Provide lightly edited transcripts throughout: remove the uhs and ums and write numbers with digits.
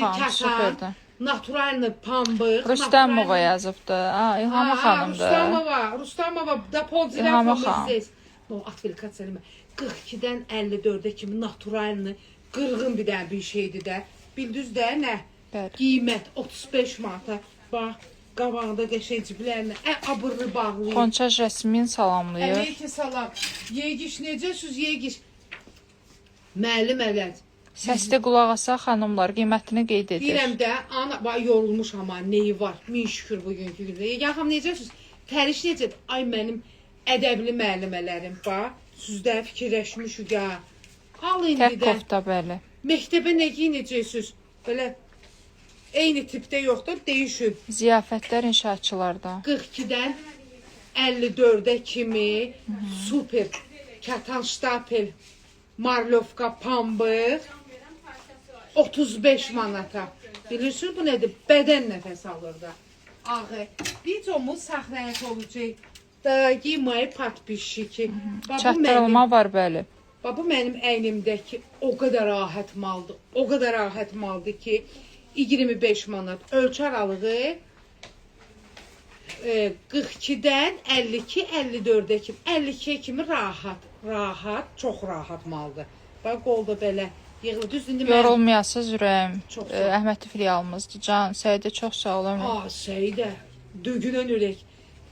xanım, katan, superdir. Naturalni pambıq. Rüstəmova naturalni- yazıbdı. Ha, İlhama Ha, xanımdır. Rustamova, Rustamova da İlhama polziləf xanım. здесь. No, atvelikasiya eləmə. 42-dən 54-ə kimi naturalni qırğın bir dənə bir şeydir də. Bildiniz də nə? Bəli. Qiymət 35 manata. Bax, qabağında qəşəng ciblərlə abırlı bağlayır. Xonça Jasmin salamlayır. Aleyküm salam. Yegiş necəsiz Yegiş? Müəllim ələt. Səsli qulaq asa xanımlar qiymətini qeyd edir. Deyirəm də, ana bax yorulmuş amma neyi var? Min şükür bugünkü gündə. Yegan xanım necəsiz? Təriş necədir? Ay mənim ədəbli müəllimələrim bax. Sizdə fikirləşmişik ha. Al indi Tək də. kofta bəli. Məktəbə nə geyinəcəksiniz? Belə eyni tipdə yoxdur, değişin. Ziyafətlər inşaatçılarda. 42-dən 54-ə kimi super katan ştapel marlovka pambıq 35 manata. Bilirsiniz bu nədir? Bədən nəfəs alır da. Ağı. Videomuz saxlanış olacaq. Дорогие мои подписчики. Bax, bu mənim, Çatdırılma var bəli. bax, bu mənim əynimdəki o qədər rahat maldır. O qədər rahat maldır ki 25 manat ölçü aralığı 42-dən 52, 54-ə kimi, 52-yə kimi rahat, rahat, çox rahat maldır. Bax qolda belə yığılır. Düz indi mən Yorulmayasız ürəyim. Çox sağ ol. Əhmədli filialımızdır. Can, Səidə çox sağ olun. Aa, Səidə, dögünən ürək.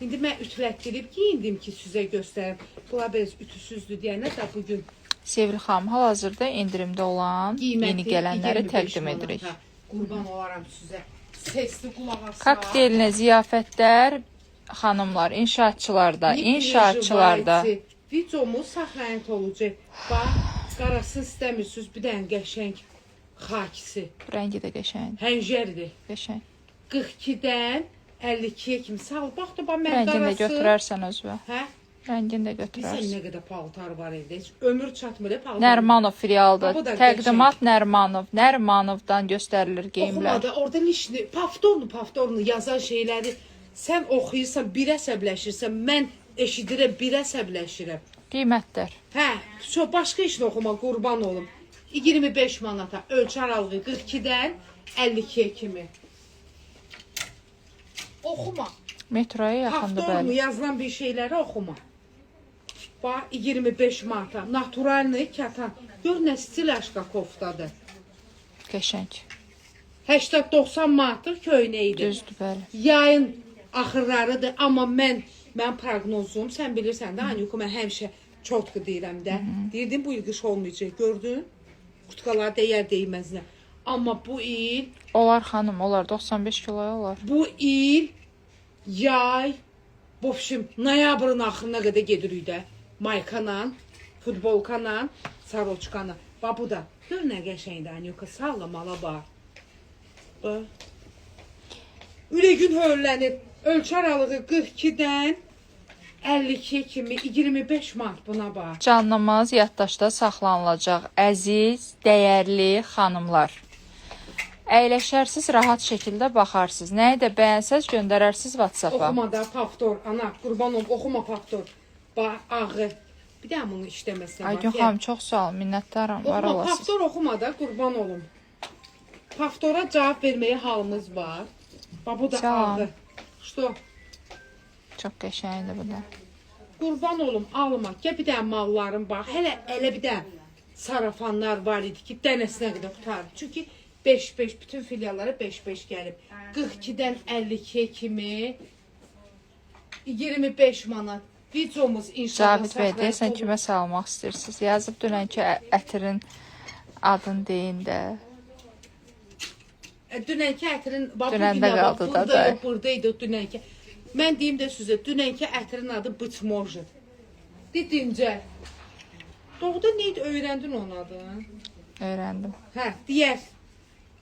İndi mən ütülətdirib geyindim ki, sizə göstərim. Bunlar biraz ütüsüzdür deyənlər də bu gün Sevil xanım, hal-hazırda endirimdə olan qiyməti yeni gələnləri 25 təqdim manata. edirik. Qurban olaram sizə. Sesli qulaq asaq. Kokteylinə ziyafətlər xanımlar, inşaatçılarda, Ne inşaatçılarda. perejivayte. Videomuz saxlanış olacaq. Bax, qarasını istəmirsiniz, bir dənə qəşəng xakisi. Rəngi də qəşəngdir. Hənjərdir. Qəşəng. 42-dən 52-yə kimi. Sağ ol. Bax da bax mən Rəngini də qarası. götürərsən özünə. Hə? Rəngini də Bilirsən götürərsən. nə qədər paltar var evdə. Heç ömür çatmır e, paltar. Nərmanov filialdır. Bu da Təqdimat Nərmanov. Nərmanovdan göstərilir geyimlər. Oxuma da orada lişni, paftornu, paftornu yazan şeyləri sən oxuyursan, bir əsəbləşirsən, mən eşidirəm, bir əsəbləşirəm. Qiymətlər. Hə, çox başqa işini oxuma, qurban olum. 25 manata ölçü aralığı 42-dən 52-yə kimi. Oxuma. Metroya yaxındır Paftornu bəli. yazılan bir şeyləri oxuma. Bax 25 manata naturalni katan. Gör nə stilaşka koftadır. Qəşəng. 80-90 manatlıq köynəyidir. Düzdür bəli. Yayın axırlarıdır, amma mən proqnozum, sən bilirsən də Anyuka, mən həmişə çotku deyirəm də. Deyirdim bu il qış olmayacaq, gördün? Kutkalar dəyər dəyməzinə. Amma bu il, Olar xanım, olar 95 kiloya olar. bu il yay, bobşim, noyabrın axırına qədər gedirik də. Maykana, futbolkana, saroçkana. Bax bu da. Gör nə qəşəngdir Anyuka, sağlamala bax. Bax. Ürəyin hörlənir. Ölçü aralığı 42-dən 52-yə kimi 25 manat buna bax. Canlımız yaddaşda saxlanılacaq. Əziz, dəyərli xanımlar. Əyləşərsiz, rahat şəkildə baxarsınız. Nəyi də bəyənsəz göndərərsiz WhatsApp-a. Oxuma da paftor, ana, qurban olum, oxuma paftor. Bax, ağı. Bir daha bunu işləməsən. Aygün xanım, çox sağ olun, minnətdaram, var Oxuma, olasınız. paftor oxuma da, qurban olum. Paftora cavab verməyə halımız var. Bax, bu da Salam. ağı. Što? Çox qəşəngdir bu da. Qurban olum, alma. Gəl bir dənə mallarım bax. Hələ elə bir dənə sarafanlar var idi ki, dənəsinə qədər qurtardı. Çünki 5-5 bütün filiallara 5-5 gəlib. 42-dən 52-yə kimi 25 manat. Videomuz inşallah Cavid bəy, saxlanıb deyəsən olur. kimə salmaq istəyirsiniz? Yazıb dünənki ətirin adını deyin də. Dünənki ətirin bax bu Dünəndə günə bax, qaldı da, burada da. yox, burada idi dünənki. Mən deyim də sizə, dünənki ətirin adı Bıçmojid. Dedincə. Doğrudan nə idi öyrəndin onun adını? Öyrəndim. Hə, deyər.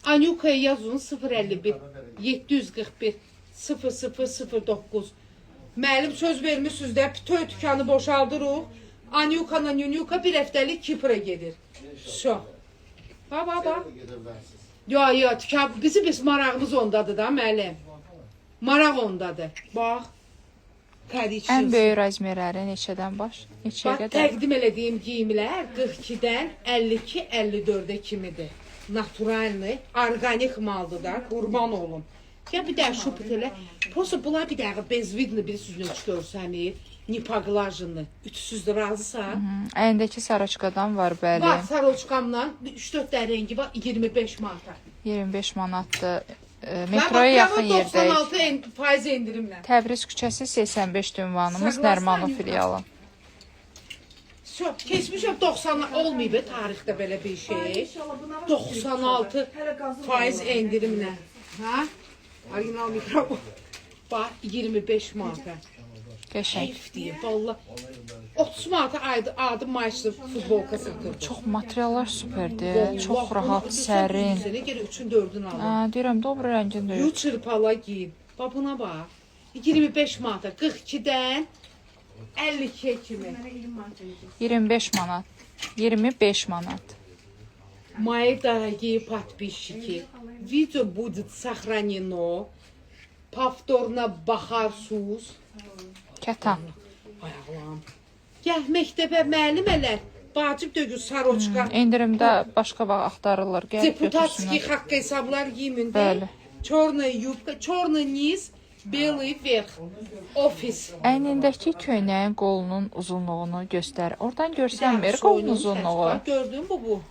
Anyukaya yazın 051 741 0009. Müəllim söz vermisiniz də bütün dükanı boşaldırıq. Anyuka'la Nyunyuka bir həftəlik Kiprə gedir. Şo. Ba ba ba. Yo yo, dükan bizim biz marağımız ondadır da müəllim. Maraq ondadır. Bax. Tərik. Ən böyük razmerləri neçədən baş? Neçəyə Bax, qədər? təqdim elədiyim geyimlər 42-dən 52-54-ə kimidir. Naturalni, orqanik maldır da, qurban olun. Ya bir dənə şupit elə. Prosta bunlar bir dəqiqə bezvidni bir süzünə görsənir. Nipaglajını. Ütüsüzdür, razısan? Əynindəki saraçkadan var, bəli. Var saroçkamla 3-4 dənə rengi var, 25 manata. 25 manatdır. Mən Metroya yaxın bax, yerdəyik. 96 faiz endirimlə. Təbriz küçəsi 85 ünvanımız Saqlasana, Nərmanov Yuka. filialı. Çox, keçmişəm 90 olmayıb tarixdə belə bir şey. İnşallah buna var. 96 Hələ qazı faiz endirimlə. Hə? Orijinal mikrofon. Bax 25 manata. Qəşəng. Heyf deyir valla. 30 manata aydı adı maaşlı futbolka satırdı. Çox materiallar superdir. Çox rahat, sərin. Sənə görə 3-ün 4-ün aldım. Hə, deyirəm, dobro rəngin deyil. Yu çırpala giyin. Bax buna bax. 25 manata 42-dən 52-yə kimi. Mənə 20 manat verəcək. 25 manat. 25 manat. Мои дорогие подписчики, видео будет сохранено. Повторно baxarsınız. Kətan. Ayaqlarım. Gəl məktəbə müəllimələr. Vacib deyil saroçka. Endirimdə başqa vaxt axtarılır. Gəlib Deputatski götürsünlər. haqq hesablar giymin. Bəli. Çorna yubka, çorna niz, белый верх. Ofis. Əynindəki köynəyin qolunun uzunluğunu göstər. Oradan görsənmir qolun uzunluğu. Bax, gördün bu bu.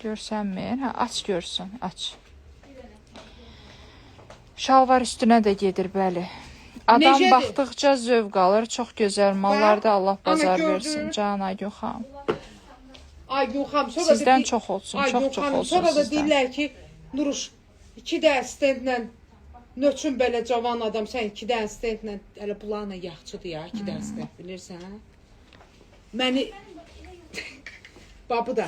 Görsənmir. Hə, aç görsün, aç. Şalvar üstünə də gedir, bəli. Adam Necədir? baxdıqca zövq alır. Çox gözəl mallardır. Allah Ana, bazar gördün? versin. Can Aygün xanım. Aygün xanım sonra da Sizdən çox olsun, Aygün çox-çox xanım, olsun Sonra da sizdən. deyirlər ki, Nuruş, iki dənə stendlə nöçün belə cavan adam sən iki dənə stendlə elə bunlarla yaxçıdır ya, iki dənə stend bilirsən? Məni Babı da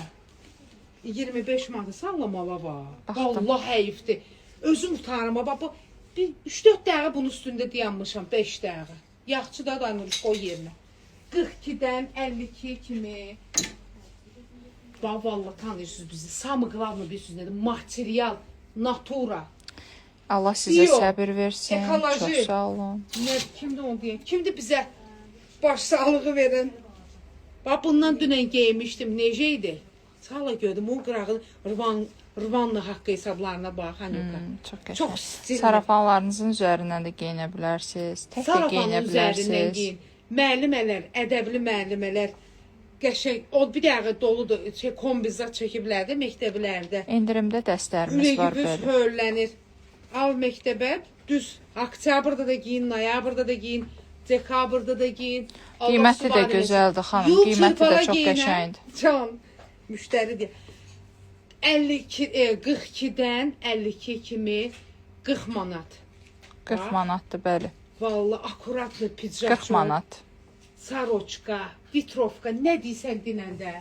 25 manat sallamala bax. Baxdım. Vallah heyifdir. Özüm utanıram. Bax bu bir 3-4 dəqiqə bunun üstündə dayanmışam, 5 dəqiqə. Yaxçı da da Nuruş qoy yerinə. 42-dən 52 kimi. Bax vallah tanıyırsınız bizi. Samı qlavını bilirsiniz nədir? Material, natura. Allah sizə Bio, səbir versin. ekoloji. Çox sağ olun. Nə kimdir onu deyən? Kimdir bizə başsağlığı verən? Bax bundan dünən geymişdim. Necə idi? Sağla gördüm o qırağın rvan rvanlı haqqı hesablarına bax Hanuka. Çox qəşəng. Çox stilli. Sarafanlarınızın üzərindən də geyinə bilərsiniz. Tək də geyinə Sarafanın üzərindən bilərsiniz. geyin. Müəllimələr, ədəbli müəllimələr qəşəng. O bir dəqiqə doludur. Şey kombizat çəkiblər də məktəblərdə. Endirimdə dəstlərimiz var Ürəyiniz bəli. höllənir. Al məktəbə düz oktyabrda da geyin, noyabrda da geyin, dekabrda da geyin. Allah Qiyməti də sübhan eləsin. gözəldir xanım, Yul qiyməti də çırpala çox geyinə, qəşəngdir. Can müştəri deyə. 52 42-dən 52 kimi 40 manat. 40 manatdır bəli. Vallahi akkuratlı picak. 40 manat. Saroçka, vitrovka, nə deyirsən dinəndə.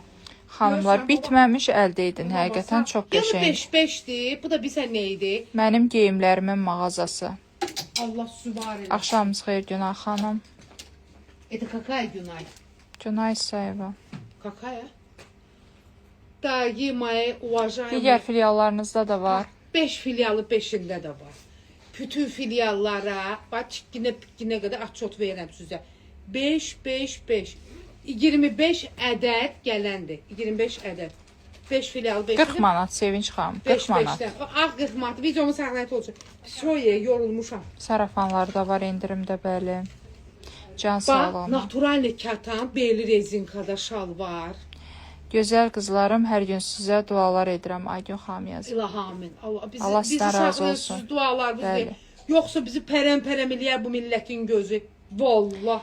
Xanımlar Görürsən, bitməmiş əldə edin. Həqiqətən çox Yılı qəşəng. 5-5-dir. Bu da bilsən nə idi? Mənim geyimlərimin mağazası. Allah sübhan eləsin. Axşamınız xeyir Günay xanım. Это какая Günay? Günay Sayeva. Какая? Дорогие мои уважаемые. Digər filiallarınızda da var. 5 filialı 5-ində də var. Bütün filiallara, bax çikkinə pikkinə qədər açot verirəm sizə. 5 5 5. 25 ədəd gələndir. 25 ədəd. 5 filial 5. 40 manat Sevinç xanım, 40 manat. Ağ 40 manat. Videomu saxlayıb olacaq. Soya yorulmuşam. Sarafanlar da var endirimdə bəli. Can Bax, sağlığına. naturalni katan, beli rezinkada şalvar. Gözəl qızlarım, hər gün sizə dualar edirəm. Aygün xanım yazıb. İlahi amin. Allah bizi, Allah bizi sizdən razı saxlayırsınız olsun. dualarınız. Bəli. Yoxsa bizi pərəm-pərəm eləyər bu millətin gözü. Vallah.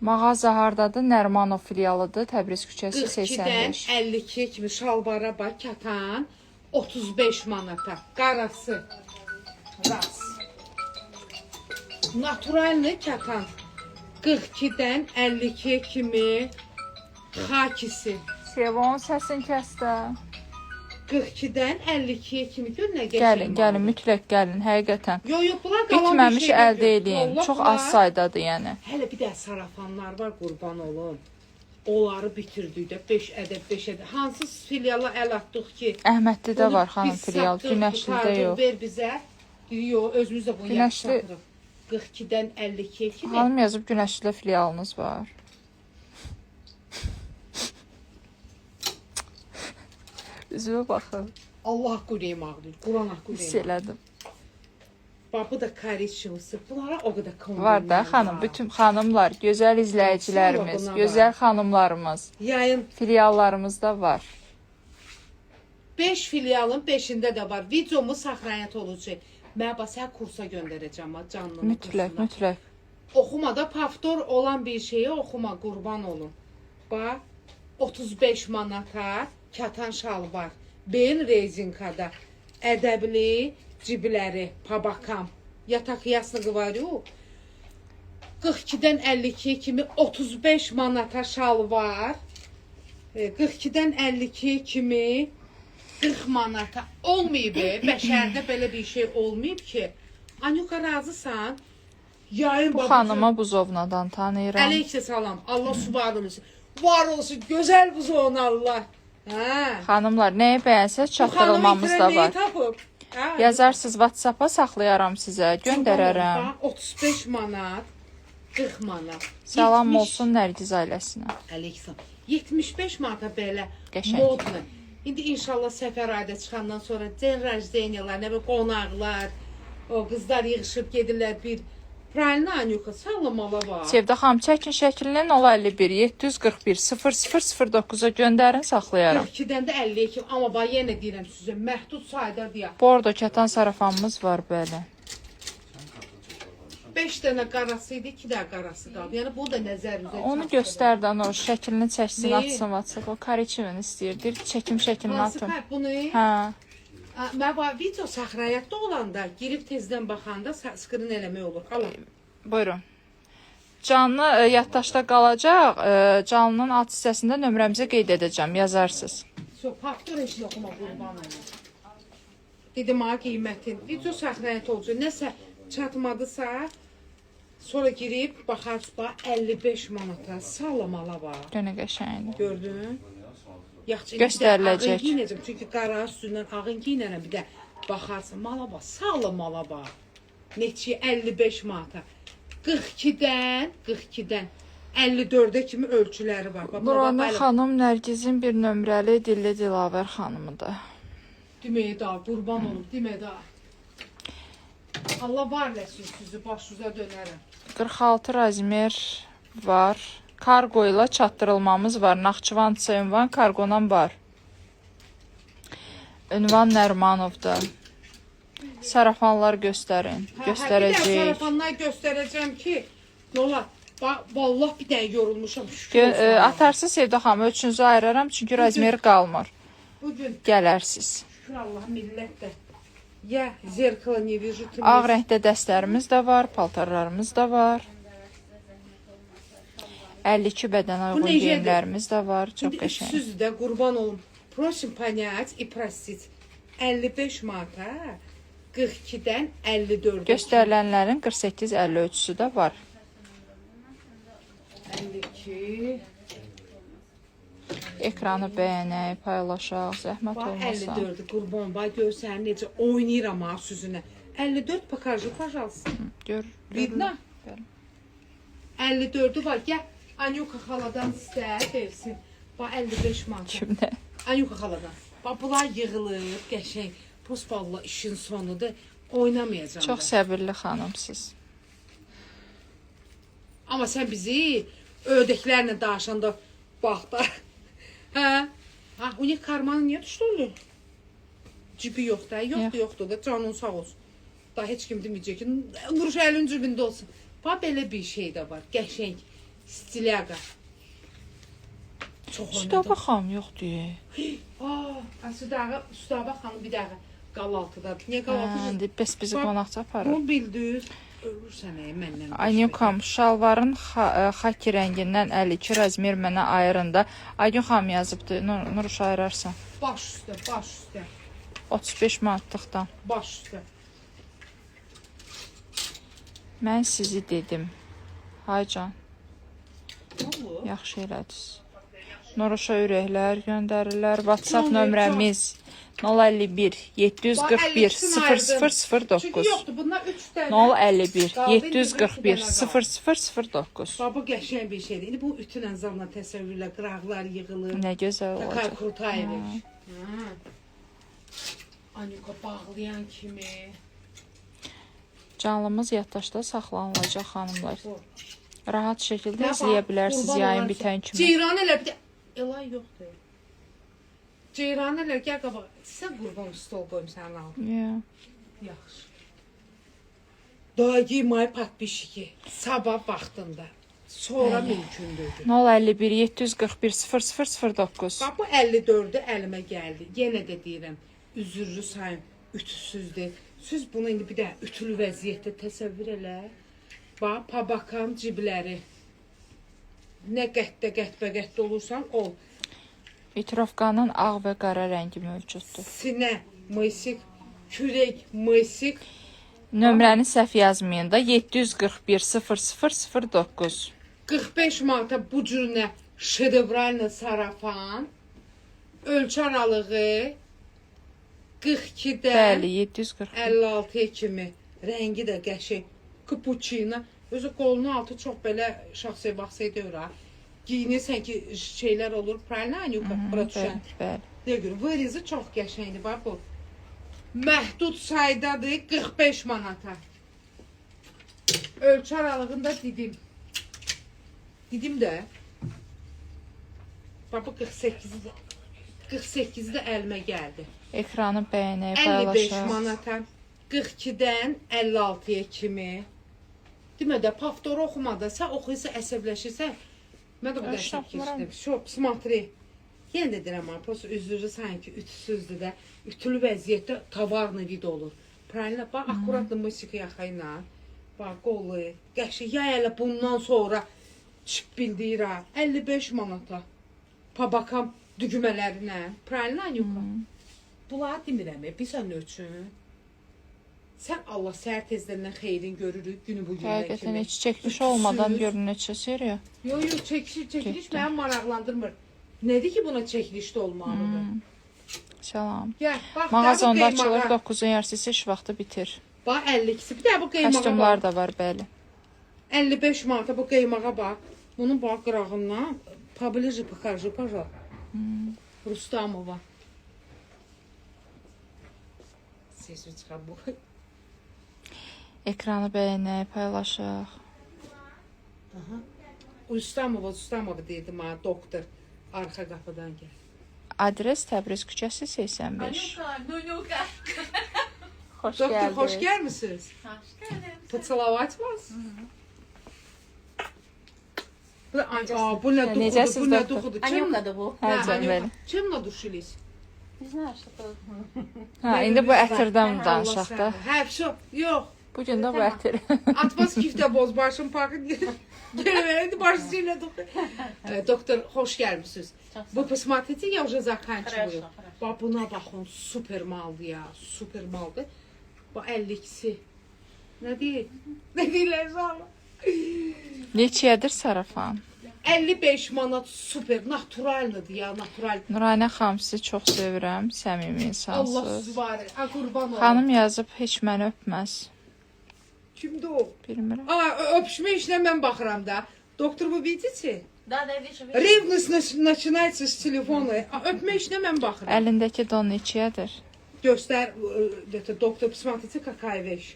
Mağaza hardadır? Nərmanov filialıdır. Təbriz küçəsi 42-dən 85. 52 kimi şalvara bax katan 35 manata. Qarası. Ras. Naturalni katan 42-dən 52 kimi xakisi. Sevon səsin kəsdi. 42-dən 52-yə kimi gör nə qəşəng. Gəlin, gəlin, maldır. mütləq gəlin, həqiqətən. Yo, yo, bunlar qalan bir Bitməmiş şey əldə deyil. eləyin. Vallah Çox bunlar- az saydadır yəni. Hələ bir də sarafanlar var qurban olum. Onları bitirdik də 5 ədəd, 5 ədəd. Hansı filiala əl atdıq ki? Əhmədlidə bunu var xanım biz filial, satdıq, Günəşlidə qurtardıq, yox. Ver bizə. Deyir, yox, özümüz də bunu Günəşli- yaxşı satırıq. 42-dən 52-yə kimi. Xanım yazıb Günəşlidə filialınız var. Üzümə baxın. Allah haqqı ürəyim ağrıyır. Quran haqqı Hiss ürəyim. elədim. Bax bu da korичневisi. Bunlara o qədər kombinlər Var da xanım, bütün xanımlar, gözəl izləyicilərimiz, Buna var. gözəl xanımlarımız, Yayın filiallarımızda var. 5 filialın 5-ində də var. Videomu saxraniyat olacaq. Mən bax sən kursa göndərəcəm ha, canlını Mütləq, kursuna. mütləq. Oxuma da paftor olan bir şeyi oxuma, qurban olum. Bax 35 manata katan şalvar. Bel rezinkada. Ədəbli cibləri, pabakam. Yataq yasını говорю. 42-dən 52 kimi 35 manata şalvar. 42-dən 52 kimi 40 manata olmayıb. Bəşərdə belə bir şey olmayıb ki. Anyuka razısan? Yayın Bu babacığım. xanımı Buzovnadan tanıyıram. Aleyküm salam. Allah var olsun. Var olsun. Gözəl buzovun Allah. Hə. Xanımlar, nəyi bəyənsəz Bu xanımı çatdırılmamız itirən da neyi var. tapıb? Hə. Yazarsınız WhatsApp-a saxlayaram sizə, göndərərəm. Bax, 35 manat, 40 manat. Salam 70 olsun Nərgiz ailəsinə. Aleyküm. 75 manata belə Qəşəng. modlu. İndi inşallah səfər ayda çıxandan sonra den rождениyalar, nə bilim qonaqlar, o qızlar yığışıb gedirlər bir Правильно, Anyuka, sağlamala var. Sevda xanım, çəkin şəklini 051 741 0009-a göndərin, saxlayaram. 42-dən də 52, amma bax yenə deyirəm sizə, məhdud sayda deyə. Bordo kətan sarafanımız var belə. 5 dənə qarası idi, 2 dənə qarası qaldı. Yəni bu da nəzərinizə Onu çatdırın. göstər də o şəklini çəksin, Neyi? atsın WhatsApp-a. O kariçivini istəyir. Deyir, çəkim şəklini Hansı atın. kar- bunu? Hə. Ha, Mən bu video saxrayatda olanda girib tezdən baxanda skrin eləmək olur. Alın. Buyurun. Canlı yaddaşda qalacaq. Canlının alt hissəsində nömrəmizi qeyd edəcəm. Yazarsınız. So, faktor heç oxuma qurban olum. Dedim ha qiymətin. Video saxrayat olacaq. Nəsə çatmadısa sonra girib baxarsınız bax 55 manata sağlamala bax. Gönə qəşəngdir. Gördün? Yaxşı, indi bir də Göstəriləcək. Ağın giyinəcəm. Çünki qara üstündən ağın giyinərəm bir də baxarsan. Mala bax, sağlam mala bax. Neçə 55 manata. 42-dən, 42-dən 54-ə kimi ölçüləri var. Bax, buna Nurana bax, belə- xanım Nərgizin bir nömrəli dilli Dilavər xanımıdır. Deməyə daha qurban olum, demə daha. Allah var eləsin sizi, başınıza dönərəm. 46 razmer var. Kargo ilə çatdırılmamız var. Naxçıvan ünvan kargonan var. Ünvan Nərmanovda. Sarafanlar göstərin. Hə, hə, bir dənə Göstərəcəyik. sarafanlar göstərəcəm ki, Lola, vallah bir dənə yorulmuşam. Şükür olsun Allaha. Atarsız Sevda xanım, ölçünüzü ayıraram çünki razmeri qalmır. Bugün Gələrsiz. şükür Allah millət də. Ya zerkala ne вижу. Ты Ağ мне rəngdə dəstlərimiz də var, paltarlarımız da var. 52 bədənə Bu uyğun necədir? geyimlərimiz də var. Çox İndi qəşəng. üstsüz də qurban olum. Prosim понять и простить. 55 manata 42-dən 54-ə. Göstərilənlərin 48-50 ölçüsü də var. 52. Ekranı bəyənək, paylaşaq, zəhmət Bax olmasa. 54 qurban, bax gör sən necə oynayıram ha süzünə. 54 покажи, пожалуйста. Gör. Vidna? Bəli. 54-ü var. Gəl Anyuka xaladan istə versin. Bax 55 manat. Kimdə? Anyuka xaladan. Bax bunlar yığılıb qəşəng. Prosta vallah işin sonudur. Oynamayacağam. Çox da. səbirli xanımsız. Amma sən bizi ördəklərlə danışanda bax da. Hə? Ha, у них карманы нет, что ли? Cibi yox da, yoxdur, Yox. yoxdur da, canın sağ olsun. Da heç kim deməyəcək ki, Nuruş əlin cibində olsun. Bax belə bir şey də var, qəşəng, stilyaqa. Çox Südabə oynadım. xanım yoxdur. Aa, Südabə, Südabə xanım bir dəqiqə qalaltıdadır. Niyə qalaltıda? Hə, bəs bizi Bax, qonaqca aparır. Bunu bildiniz. Ölürsən ey məndən. Anyukam, şalvarın xaki rəngindən 52 razmer mənə ayırın da. Aygün xanım yazıbdı. Nuruş ayırarsan. Baş üstə, baş üstə, 35 manatlıqdan. baş üstə. Mən sizi dedim. Haycan, Nə olur? yaxşı elədiniz. Nuruşa ürəklər göndərirlər. WhatsApp Can, nömrəmiz 051 741 0009. Çünki yoxdur, bundan 3 dənə. 051 Qaldı, indi 741 üç dənə qaldı. 0009. Bax, bu qəşəng bir şeydir. İndi bu ütünlə zamla təsəvvürlə qıraqlar yığılır. Nə gözəl Takar olacaq. Krutayeviç. Anika bağlayan kimi. Canlımız yaddaşda saxlanılacaq xanımlar. Bu. Rahat şəkildə Nə bax, izləyə bilərsiniz qurban yayın olarım bitən kimi. Ceyran elə bir də Elay yoxdur. Ceyran elə gəl qabağa. Sən qurban stol qoyum sənin altına. Yeah. Yaxşı. Dagi may подписчики. Sabah vaxtında. Sonra mümkün deyil. 051 741 0009. Bax bu 54-ü əlimə gəldi. Yenə də deyirəm, üzürlü sayım, ütüsüzdür. Siz bunu indi bir də ütülü vəziyyətdə təsəvvür elə. Bax, pabakan cibləri. Nə qətdə qətbə-qətdə olursan ol. Vitrovkanın ağ və qara rəngi mövcuddur. Sinə, mısik, kürək, mısik. Nömrəni səhv yazmayın da 741 0009. 45 manata bu cür nə şedevrallı sarafan. Ölçü aralığı 42-dən Bəli, 741. 56-ya kimi. Rəngi də qəşəng. Kapuçino. Özü qolunun altı çox belə şəxsi baxsay deyir ha. Giyinirsən ki şeylər olur. Правильно, Anyuka? Bura düşən. Bəli, bəli. Niyə görə? Vırızı çox qəşəngdir. Bax bu. Məhdud saydadır 45 manata. Ölçü aralığında dedim. Dedim də. Bax bu 48-i də 48-i də əlimə gəldi. Ekranı bəyənək, 55 paylaşaq. manata. 42-dən 56-ya kimi. Demə də paftoru oxumada, sən oxuyursan, əsəbləşirsən. Mən də bu Heç dərsəm oxumuram. keçdim. Şop, смотри. Yenə də deyirəm, ha, prosta üzürlü sanki ütüsüzdür də. Ütülü vəziyyətdə tovarlı vid olur. Правильно? Bax, akkuratно musiqi yaxa ilə. Bax, qolu. Qəşəng yay elə bundan sonra çip bildir ha. 55 manata. Pabakam dügmələrinə. Правильно, Anyuka? Bunları demirəm, bilirsən nə üçün? Sən Allah səhər tezdən xeyrin görürük günü bu günə Həqiqətən kimi. heç çəkiliş olmadan Ütüsüz. görün neçə seriya. Yo yo çəkiliş çəkiliş Getdi. məni maraqlandırmır. Nədir ki buna çəkiliş də olmalıdır? Salam. Gəl, bax Mağaza da bu onda açılır, qıymağa. 9-un yarısı isə iş vaxtı bitir. Bax 52-si. Bir də bu qıymağa Kostyumlar bax. da var, bəli. 55 manata bu qıymağa bax. Bunun bax qırağından поближе покажи, пожалуйста. Rustamova. Sesi çıxar bu. Ekranı bəyənək, paylaşaq. Rustamova, Rustamova dedim ha, doktor. Arxa qapıdan gəl. Adres Təbriz küçəsi 85. Anuka, Nunuka. Xoş Doktor, gəldiniz. xoş gəlmisiniz. Hoş geldin. Поцеловать вас? Bu, aa, bu nə duxudur, Necəsiz, bu nə doktor? duxudur. Чем, Анюка da bu. Hə, Hə, canım, Anyuka. bəli. Чем надушились? Не знаю, что-то. Hə, indi bu ətirdən Allah danışaq da. səni. Hə, всё, yox. Bu gün də bu ətir. Atmaz kifdə boz başım parkı Gəlməyəndi başı ilə doktor. Doktor, xoş gəlmisiniz. Çox sağ Вы посмотрите, я уже заканчиваю. Хорошо, хорошо. Bax buna baxın, super maldır ya, super maldır. Bu 52-si. Nə deyir? Nə deyirlər sağ Neçəyədir sarafan? 55 manat super, naturallıdır ya, natural. Nuranə xanım sizi çox sevirəm, səmimi Allah insansınız. sizi var. A qurban olum. Xanım yazıb heç məni öpməz. Kimdir o? Bilmirəm. Aa, öpüşmə işinə mən baxıram da. Doktor bu видите? Да, да, вижу, вижу. Ревность начинается с телефона. A, öpmə işinə mən baxıram. Əlindəki don neçəyədir? Göstər, это doktor, посмотрите, какая вещь.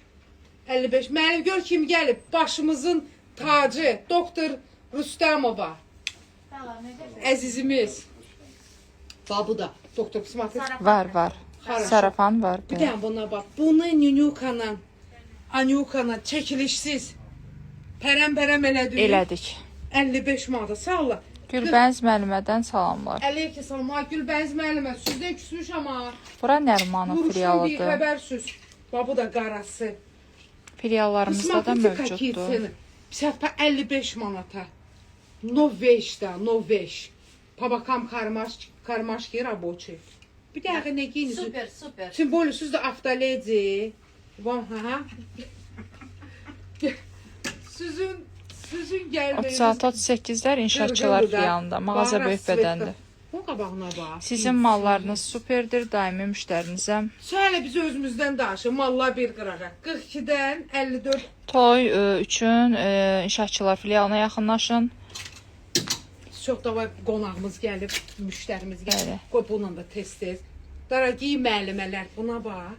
55. Mənim gör kim gəlib. Başımızın tacı, doktor Rüstəmova. Salam, necəsiniz? Əzizimiz. Bax bu da. Doktor, посмотрите. Sarafan. Var, var. Хорошо. Sarafan var. Bir Bəli. dənə buna bax. Bunu Nünyukana, Anyukana çəkilişsiz pərəm-pərəm elədik. Elədik. 55 manata. Sağ ol. Gülbəniz müəllimədən salamlar. Əleyki salam. Ay Gülbəniz müəllimə, sizdən küsmüşəm ha. Bura Nərmanın Vuruşdan bir filialıdır. xəbərsüz. Bax bu da qarası. Filiallarımızda da Посмотрите, какие mövcuddur. цены. 55 manata. Новеш да, новеш. По бокам кармашки, кармашки рабочие. Bir dəqiqə nə geyinirsiniz? Супер, супер. Тем более siz də avtoledi. Vam, ha. Sizin sizin gəlməyiniz 36-38-lər inşaatçılar Qırğındır da. filialında. Mağaza Bax, böyük rasvetdə. bədəndir. Bu qabağına bax. Sizin mallarınız superdir, daimi müştərinizəm. Sən hələ biz özümüzdən danışır. Mallar bir qırağa. 42-dən 54 Toy üçün inşaatçılar filialına yaxınlaşın. Çox da var qonağımız gəlib, müştərimiz gəlib. Bəli. Qoy bununla da tez-tez. Daragiy müəllimələr, buna bax.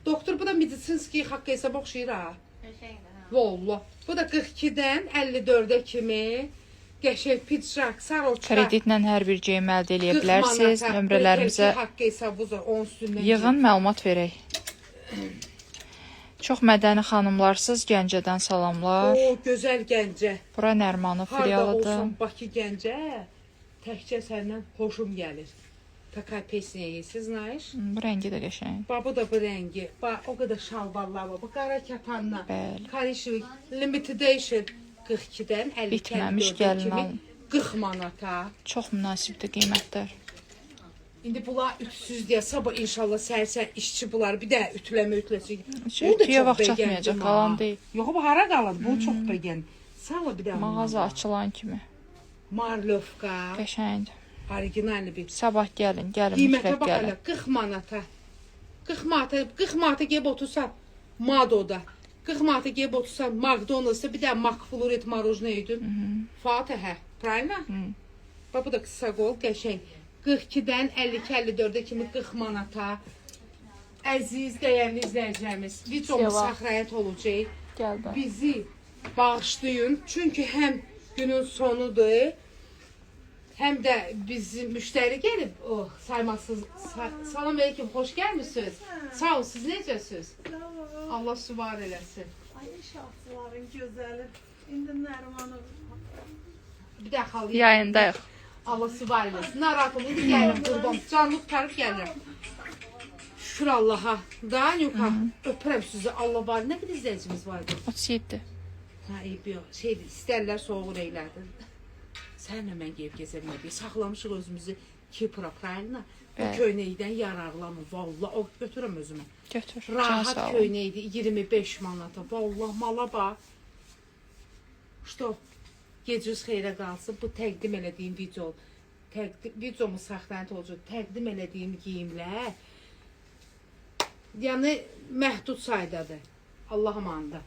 Doktor, bu da medisinski haqq hesaba oxşayır ha. Qəşəngdir, ha. Vallah. Bu da 42-dən 54-ə kimi qəşəng pidjak, saroçka. Kreditlə hər bir geyim əldə eləyə 40 bilərsiniz. manata. Nömrələrimizə Haqq hesabı var, onun üstündən. yığın, məlumat verək. Çox mədəni xanımlarsız, Gəncədən salamlar. O, gözəl Gəncə. Bura Nərmanov Harda filialıdır. olsam Bakı Gəncə, təkcə səndən xoşum gəlir. Такая песня есть, знаешь? Bu rəngi də qəşəng. Bax bu da bu rəngi. Bax o qədər şalvarlar var. Bu qara kətanla. Bəli. Karışıq limited edition 42-dən 52 Bitməmiş 54-ə gəlin kimi alın. 40 manata. Çox münasibdir qiymətlər. İndi bunlar ütüsüz deyə sabah inşallah səhər-səhər işçi bunları bir də ütüləmə ütüləsin. Heç Bunu da ütüyə çox vaxt bəgəndim çatmayacaq, ha. qalan deyil. Yox, bu hara qalır? Bunu çox bəgəndim. Sağ ol bir də. Mağaza açılan kimi. Marlovka, Qəşəngdir. orijinal bir. Sabah gəlin, gəlin Qiymətə mütləq bax gəlin. hələ 40 manata. 40 manata, 40 manata gəlib otursan Madoda. 40 manata gəlib otursan McDonald's-da bir də McFlurry marojna yedin. Fatihə, правильно? Bax bu da qısa qol, qəşəng. 42-dən 52-54-ə kimi 40 manata. Əziz, dəyərli izləyicilərimiz, videomuz Seva. saxrayət olacaq. Gəl də. Bizi bağışlayın. Çünki həm günün sonudur, həm də bizim müştəri gəlib, oh, saymasız. Salam aleyküm, xoş gəlmisiniz. Sağ olun, siz necəsiniz? Sağ ol. Allah süvar eləsin. Ay inşaatçıların gözəli. İndi Nərimanov. Bir də xalayım. Yayındayıq. Allah süvar eləsin. Narahat olun, indi gəlirəm qurban. Canlı qurtarıb gəlirəm. Şükür Allaha. Daha yuxa. Öpürəm sizi. Allah var. Nə qədər izləyicimiz var idi? 37. Hə, eybi yox. Şeydir, istərlər soyuq ürəklərdir. Sənlə mən geyib gəzə bilmədik. Saxlamışıq özümüzü Kipra, правильно? Bu Bəli. köynəkdən yararlanın. Vallah, o götürürəm özümə. Götür. Can Rahat sağ olun. köynəkdir, 25 manata. Vallah, mala bax. Što? Gecəniz xeyrə qalsın. Bu təqdim elədiyim video, təqdim videomu saxlanət olacaq. Təqdim elədiyim geyimlər yəni məhdud saydadır. Allah amanında.